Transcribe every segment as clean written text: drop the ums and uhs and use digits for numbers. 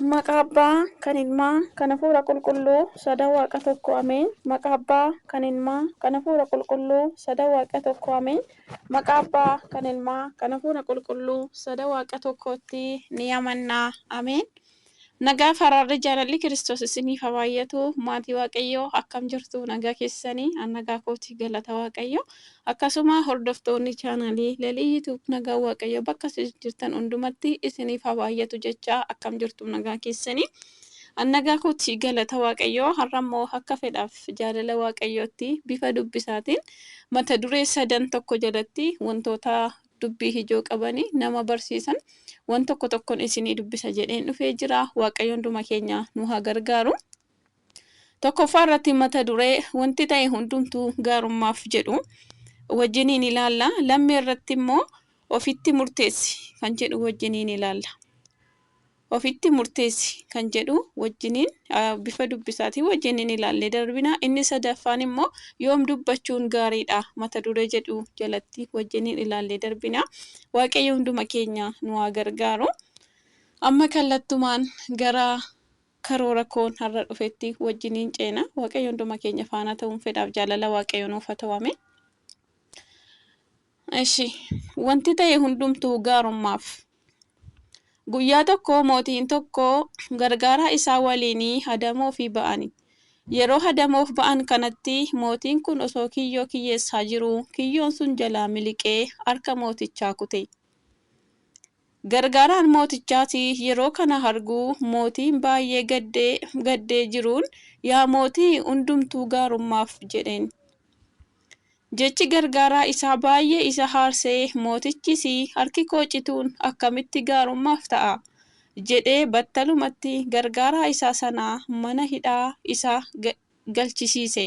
Maqaa Abbaa kan Ilmaa kan Hafuura Qulqulluu sadan Waaqa tokko ameen. Maqaa Abbaa kan Ilmaa kan Hafuura Qulqulluu sadan Waaqa tokko ameen. Maqaa Abbaa kan Ilmaa kan Hafuura Qulqulluu sadan Waaqa tokkootti ni amannaa ameen. Nagaa fi araarri jaalalli Kiristoos isiniif haa baay'atu. Maatii Waaqayyoo akkam jirtu nagaa keessanii an nagaa kooti galata Waaqayyo. Akkasuma hordoftoonni chaanaalii Lalii YouTube nagaa Waaqayyo bakka isin jirtan hundumatti isiniif haa baay'atu jecha akkam jirtu nagaa keessanii. An nagaa kooti galata Waaqayyo. Har'a immoo akka fedhaaf jaalala Waaqayyootti bifa dubbisaatiin mata duree sadan tokko jalatti wantoota dubbii ijoo qabanii nama barsiisan wan tokko tokkon isinii dubbisa jedheen dhufee jira. Waaqayyo hunduma keenya nu haa gargaaru. Tokkoffaa irratti mata duree wanti ta'e hundumtuu gaarummaaf jedhu wajjiniin ilaalla. Lammii irratti immoo ofitti murteessi kan jedhu wajjiniin ilaalla. Ofitti murteessi kan jedhu wajjiniin bifa dubbisaatiin wajjiniin ilaallee darbina. Inni sadaffaan immoo yoom dubbachuun gaariidha mata duree jedhu jalatti wajjiniin ilaallee darbina. Waaqayyo hunduma keenya nu haa gargaaru. Amma kallattumaan gara karoora koon har'a dhufetti wajjiniin ceena. Waaqayyo hunduma keenya faana ta'uun fedhaaf jaalala Waaqayyo nuuf haa ta'u. Ameen. Eshi, wanti ta'e hundumtuu gaarummaaf. Guyyaa tokko mootiin tokko gargaaraa isaa waliin hadamoofi ba'ani. Yeroo hadamoof ba'an kanatti mootiin kun osoo kiyyoo kiyyeessaa jiruu kiyyoon sun jalaa miliqee harka mootichaa kute. Gargaaraan mootichaas yeroo kana argu mootiin baay'ee gaddee jiruun yaa mootii hundumtuu gaarummaaf jedheen. Jechi gargaaraa isaa baay'ee isa aarsee mootichis harki koo cituun akkamitti gaarummaaf ta'a? Jedhee battalumatti gargaaraa isaa sana mana hidhaa isa galchisiise.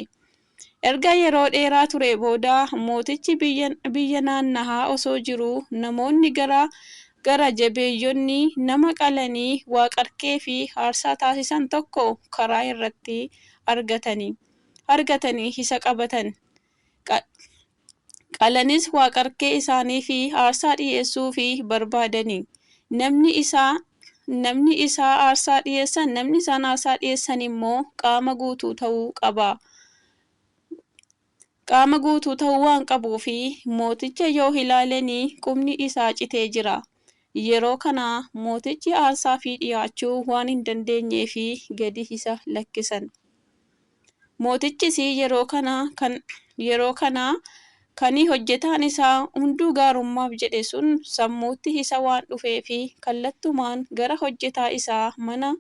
Erga yeroo dheeraa turee booda mootichi biyya naannahaa osoo jiruu namoonni gara jabeeyyonni nama qalanii waaqarkee fi aarsaa taasisan tokko karaa irratti argatanii isa qabatan. Qalanis waaqarkee isaanii fi aarsaa dhiyeessuu fi barbaadani. Namni isaa aarsaa dhiyeessan namni isaan aarsaa dhiyeessan immoo qaama guutuu ta'uu qaba. Qaama guutuu ta'uu waan qabuufi mooticha yoo ilaalanii qubni isaa citee jira. Yeroo kana mootichi aarsaa fi dhiyaachuu waan hin dandeenyeef gadi isa lakkisan. Mootichis yeroo kana kan hojjetaan isaa hunduu gaarummaaf jedhe sun sammuutti isa waan dhufeef kallattumaan gara hojjetaa isaa mana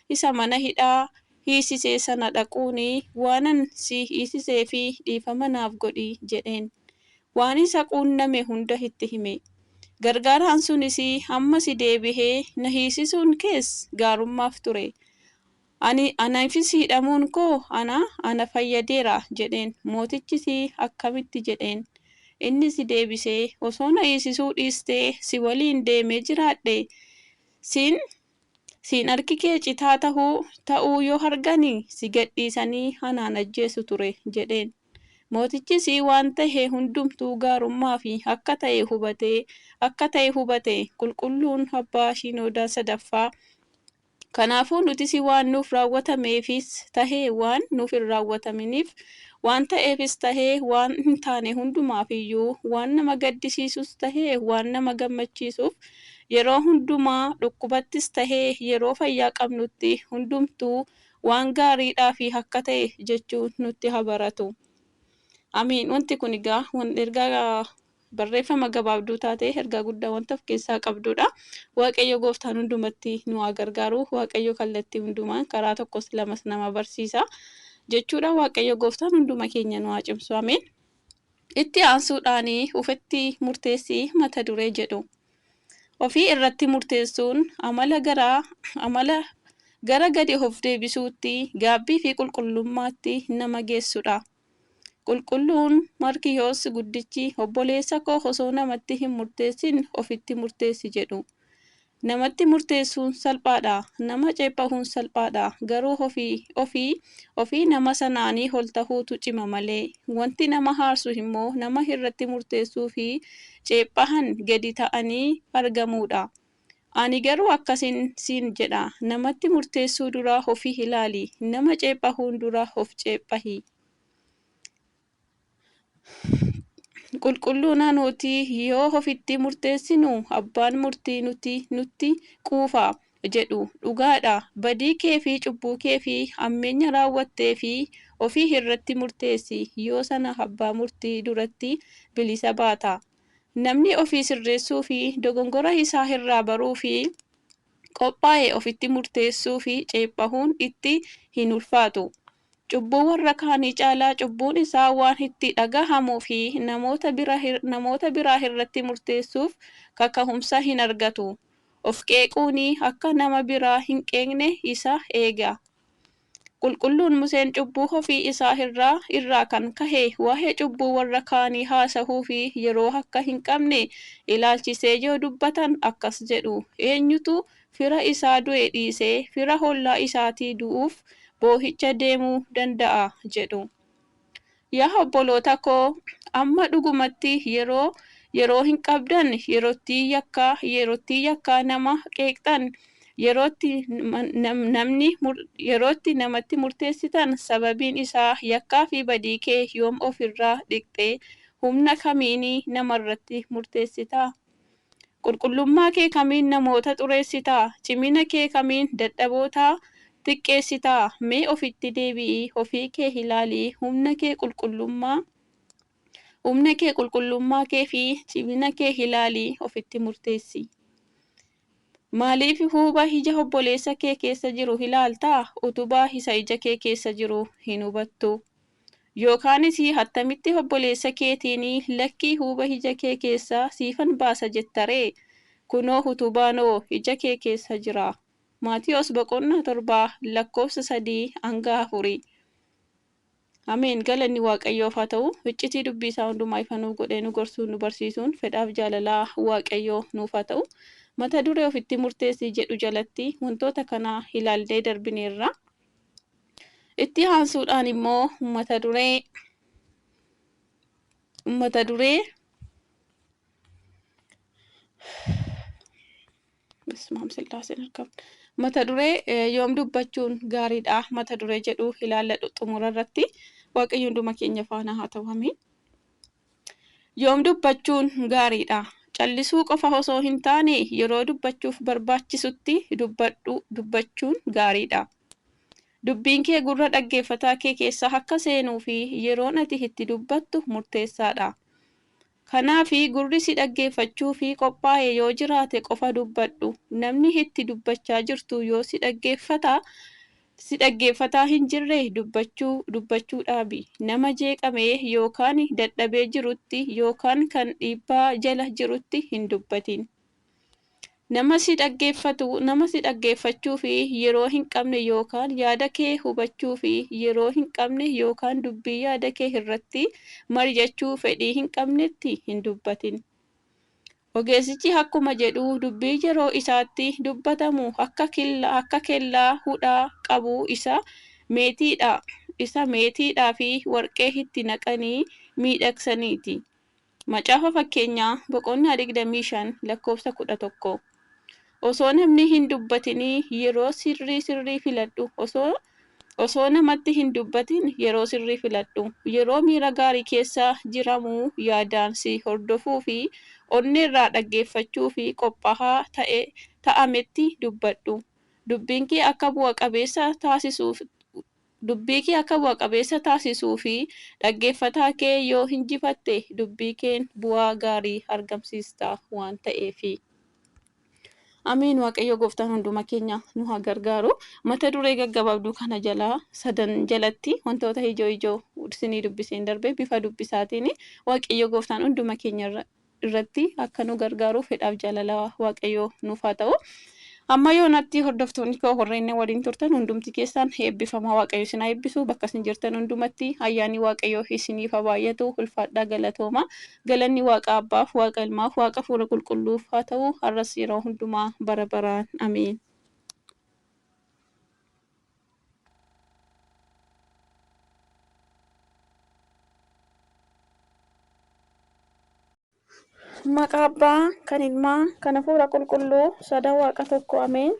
isa mana hidhaa hiisisee sana dhaquun waanan si hiisisee fi dhiifama naaf godhi jedheen. Waan isa quunname hunda itti hime. Gargaaraan sunis amma si deebihee na hiisisuun kees gaarummaaf ture. Ani anaafis hidhamuun koo ana fayyadeera jedheen. Mootichis akkamitti jedheen. Innis deebisee osoo na hiisisuu dhiistee si waliin deemee jiraadhe siin harki kee citaa ta'uu yoo argani si gadhiisanii anaan ajjeesu ture jedheen. Mootichis waan ta'e hundumtuu gaarummaa fi akka ta'e hubate qulqulluun abbaa Shinoodaa sadaffaa. Kanaafuu nutis waan nuuf raawwatameefis tahee waan nuuf hin raawwataminiif waan ta'eefis tahee waan hin taane hundumaaf iyyuu waan nama gaddisiisus tahee waan nama gammachiisuuf yeroo hundumaa dhukkubattis tahee yeroo fayyaa qabnutti hundumtuu waan gaariidhaa fi akka ta'e jechuun nutti haa baratu. Amiin. Wanti kun egaa ergaa barreeffama gabaabduu taate ergaa guddaa wanta of keessaa qabdudha. Waaqayyo gooftaan hundumatti nu haa gargaaru. Waaqayyo kallattii hundumaan karaa tokkos lamas nama barsiisa jechuudha. Waaqayyo gooftaan hunduma keenya nu haa cimsu. Ameen. Itti aansuudhaan ofitti murteessi mata duree jedhu. Ofii irratti murteessuun amala gara gadi of deebisuutti gaabbii fi qulqullummaatti nama geessudha. Qulqulluun Maarkiyoos guddichi obboleessa koo osoo namatti hin murteessin ofitti murteessi jedhu. Namatti murteessuun salphaadha. Nama ceephahuun salphaadha. Garuu ofii nama sanaanii ol tahuutu cima malee. Wanti nama aarsu immoo nama irratti murteessuu fi ceephahan gadi ta'anii argamuudha. Ani garuu akkasin siin jedha, namatti murteessuu dura ofi ilaali, nama ceephahuun dura of ceephahi. Qulqulluun nuti yoo ofitti murteessinu abbaan murtii nutti quufa jedhu. Dhugaadha, badii kee fi cubbuu kee fi hammeenya raawwattee fi ofii irratti murteessi, yoo sana abbaa murtii duratti bilisa baata. Namni ofii sirreessuu fi dogongora isaa irraa baruu fi qophaa'e ofitti murteessuu fi ceephahuun itti hin ulfaatu. Cubbuu warra kaanii caalaa cubbuun isaa waan itti dhagahamuu fi namoota biraa irratti murteessuuf kaka'umsa hin argatu. Of qeequun akka nama biraa hin qeeqne isa eega. Qulqulluun Museen cubbuu ofii isaa irraa kan ka'e waa'ee cubbuu warra kaanii haasa'uu fi yeroo akka hin qabne ilaalchisee yoo dubbatan akkas jedhu: Eenyutu fira isaa du'e dhiisee fira ollaa isaatii du'uuf boo'icha deemuu danda'a jedhu. Yaa obboloota koo, amma dhugumatti yeroo hin qabdan, yerootti yakkaa nama qeeqxan, yerootti namatti murteessitan, sababiin isaa yakkaa fi badii kee yoom ofirraa dhiqxee humna kamiin namarratti murteessita? Qulqullummaa kee kamiin namoota xureessita? Cimina kee kamiin dadhaboota xiqqeessita? Mee ofitti deebi'ii ofii kee ilaali. Humna kee qulqullummaa kee fi cimina kee ilaali, ofitti murteessi. Maaliif huuba ija obboleessa kee keessa jiru ilaaltaa? Utubaa isa ija kee keessa jiru hin hubattu. Yookaanis attamitti obboleessa keetiin lakkii huuba ija kee keessaa siifan baasa jettaree? Kunoo utubaanoo ija kee keessa jira. Maatiyos boqonnaa 7 lakkoofsa 3-4. Ameen. Galanni Waaqayyoof haa ta'u. Iccitii dubbii isaa hundumaa ifa nuuf godhee nu gorsuun nu barsiisuun fedhaaf jaalalaa Waaqayyoo nuuf haa ta'u. Mata duree ofitti murteessii jedhu jalatti wantoota kana ilaallee darbineerra. Itti aansuudhaan immoo mata duree mata duree yoom dubbachuun gaariidha mata duree jedhu ilaalladhu xumura irratti. Waaqayyo hunduma keenya faana haa ta'u. Ameen. Yoom dubbachuun gaariidha? Callisuu qofa osoo hin taane yeroo dubbachuuf barbaachisutti dubbachuun gaariidha. Dubbiin kee gurra dhaggeeffataa kee keessa akka seenuu fi yeroon ati itti dubbattu murteessaadha. Kanaaf gurri si dhaggeeffachuu fi qophaa'e yoo jiraate qofa dubbadhu. Namni itti dubbachaa jirtu yoo si dhaggeeffataa hin jirre dubbachuu dhaabi. Nama jeeqamee yookaan dadhabee jirutti yookaan kan dhiibbaa jala jirutti hin dubbatin. Nama si dhaggeeffachuu fi yeroo hin qabne yookaan yaada kee hubachuu fi yeroo hin qabne yookaan dubbii yaada kee irratti mari'achuu fedhii hin qabnetti hin dubbatin. Ogeessichi akkuma jedhu dubbii yeroo isaatti dubbatamu akka kellaa hudhaa qabu isa meetiidhaa fi warqee itti naqanii miidhagsaniiti. Macaafa Fakkeenyaa boqonnaa 25 lakkoofsa 11. Osoo namni hin dubbatinii yeroo sirrii filadhu. Osoo namatti hin dubbatin yeroo sirrii filadhu. Yeroo miira gaarii keessa jiramuu yaadaan si hordofuu fi onneerraa dhaggeeffachuu fi qophaa'aa ta'ametti dubbadhu. Dubbiin kee akka bu'a qabeessa taasisuuf dubbii kee akka bu'a qabeessa taasisuu fi dhaggeeffataa kee yoo injifatte dubbii keen bu'aa gaarii argamsiista waan ta'eefi. Ameen. Waaqayyo gooftaan hunduma keenya nu haa gargaaru. Mata duree gaggabaabduu kana jalaa sadan jalatti wantoota ijoo ijoo isinii dubbiseen darbe bifa dubbisaatiin Waaqayyo gooftaan hunduma keenya irratti akka nu gargaaru fedhaaf jaalala Waaqayyoo nuuf haa ta'u. Amma yoonatti hordoftoonni koo warreen waliin turtan hundumti keessan eebbifamaa. Waaqayyo isin haa eebbisu. Bakka isin jirtan hundumatti ayyaanni Waaqayyoo isiniif haa baay'atu. Ulfaadhaa, galatooma. Galanni Waaqa Abbaaf, Waaqa Ilmaaf, Waaqa Hafuura Qulqulluuf haa ta'u, har'as yeroo hundumaa bara baraan. Ameen. Maqaa Abbaa, kan Ilmaa, kan Hafuura Qulqulluu, sadan Waaqa tokko. Ameen.